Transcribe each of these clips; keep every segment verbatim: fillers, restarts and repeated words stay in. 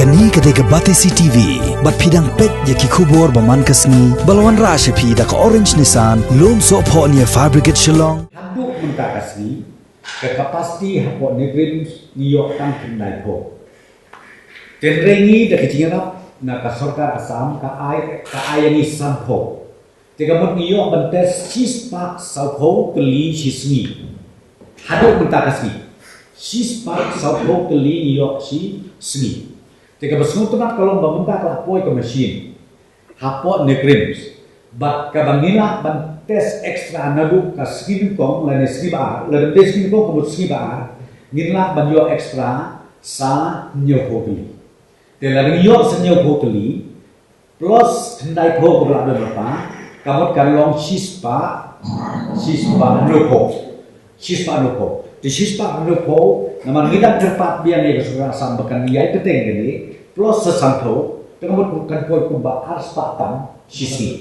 Kane ka dei ka Batesi T V, bad phi dang peit ïa ki khubor ba man ka sngi, ba la wanrah sha phi da ka Orange Nissan, Lumsohphoh near Fire Brigade Shillong. Haduh mynta ka sngi, ka capacity hapoh NEIGRIHMS ngi ïoh tang khyndai phew. Hynrei ngi da ka jingïarap na ka sorkar Assam ka ai, ka ai ïa ngi san phew. Te ka mut ngi ïoh ban test shispah sawphew tylli shi sngi. Haduh mynta ka sngi, shispah sawphew tylli ngi ïoh shi sngi. Te kaba sngewtynnat ka long ba mynta ka la poi ka machine hapoh NEIGRIHMS, bad kaba ngi lah ban test extra naduh ka sngi nyngkong lane sngi ba ar, lada ym dei sngi nyngkong ka mut sngi ba ar, ngin lah ban ïoh extra sa hynñiew phew tylli. Te lada ngi ïoh sa hynñiew phew tylli plus khyndai phew kaba la don lypa, ka mut kan long shispah, shispah hynñiew phew. Shispah hynñiew phew. Te shispah hynñiew phew, namar ngi dang kyrpad biang ïa ka sorkar Assam ba kan ïai bteng kane, plus sa san phew, te ka mut kan poi kumba arspah tam shi sngi.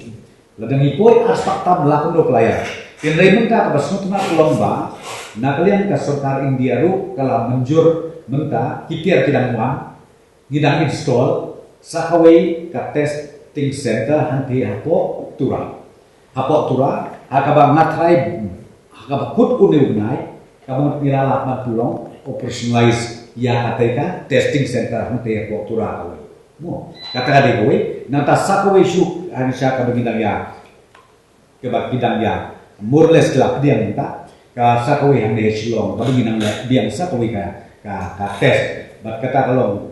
Lada ngi poi arspah tam la kumno ka la ïaid. Hynrei mynta kaba sngewtynnat ka long ba na ka liang ka sorkar India ruh ka la mynjur mynta ki tiar ki dang wan, ngi dang install sa kawei ka testing center hangtei hapoh Tura. Hapoh Tura, ha kaba nga tharai, ha kaba kut une u bnai, kaba ngi la lah ban pynlong operationalize ïa katei ka testing center hangtei hapoh Tura kawei. Mo, kata ka dei kawei, nangta sa kawei shuh, ha ngi sha kaba ngi dang ïa kaba ki dang ïa, more or less ki la pdiang mynta, ka sa kawei hangne Shillong, kaba ngi nang ïa pdiang sa kawei ka, ka, ka test, bad kata ka long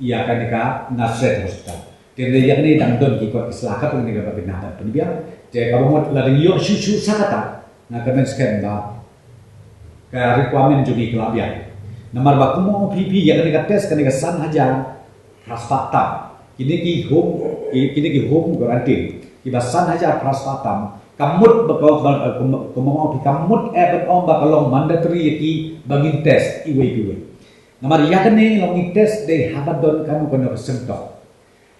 ïa kane ka Nasrec Hospital. Te ïa kane dang don ki kot ki sla, katto katne kaba pynah ban pynbiang, te kaba mut lada ngi ïoh shuh shuh sa kata, nga kmen skhem ba ka requirement jong ngi ka la biang. Namar ba kumno phi phi ïa kane ka test kane ka san hajar phra spah tam. Kine ki home, ki-, kine ki home quarantine kiba san hajar phra spah tam, ka mut ba ka, ba, ka, ka mut eh ban ong ba ka long mandatory ïa ki ba ngin test iwei pa iwei. Namar ïa kane long ngi test dei haba don kano kano ka symptom.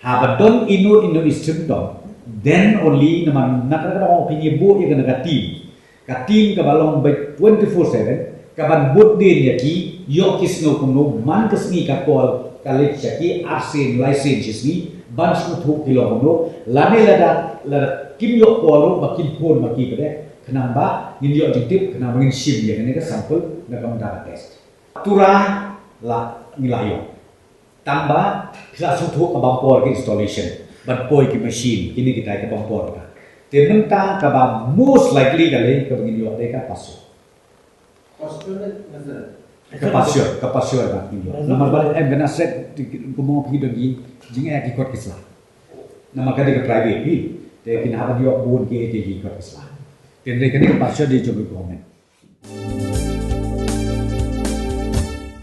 Haba don ino ino i symptom, then only, namar na ka, ka, ka, phi ngi buh ïa kane ka team. Ka team kaba long ba twenty-four seven, kaban bud dien ïa ki, ïoh ki sngew kumno, man ka sngi ka call, ka leit sha ki, arsien, laisien shi sngi, ban sngewthuh ki long kumno, lane lada, lada kim ïoh call ruh ba kin phone ma ki pat, khnang ba ngin ïoh jingtip, khnang ba ngin shim ïa kane ka sample na ka bynta ka test. Tura la ngi la ïoh. Tang ba phi la sngewthuh ka bym por ki installation, ban poi ki machine, kine kita ki bym por ka. Te mynta kaba most likely ka lei kaba ngin ïoh dei ka Pazuh. Ka Pazuh, ka Pazuh ba ngin ïoh. Namar ba em ka Nasrec, kumno phi don ki jingeh ki kot ki sla. Namar ka dei ka private phi. Te kin hap ban ïoh bun ki, ki, ki kot ki sla. Te dei ka dei ka Pazuh dei jong ka government.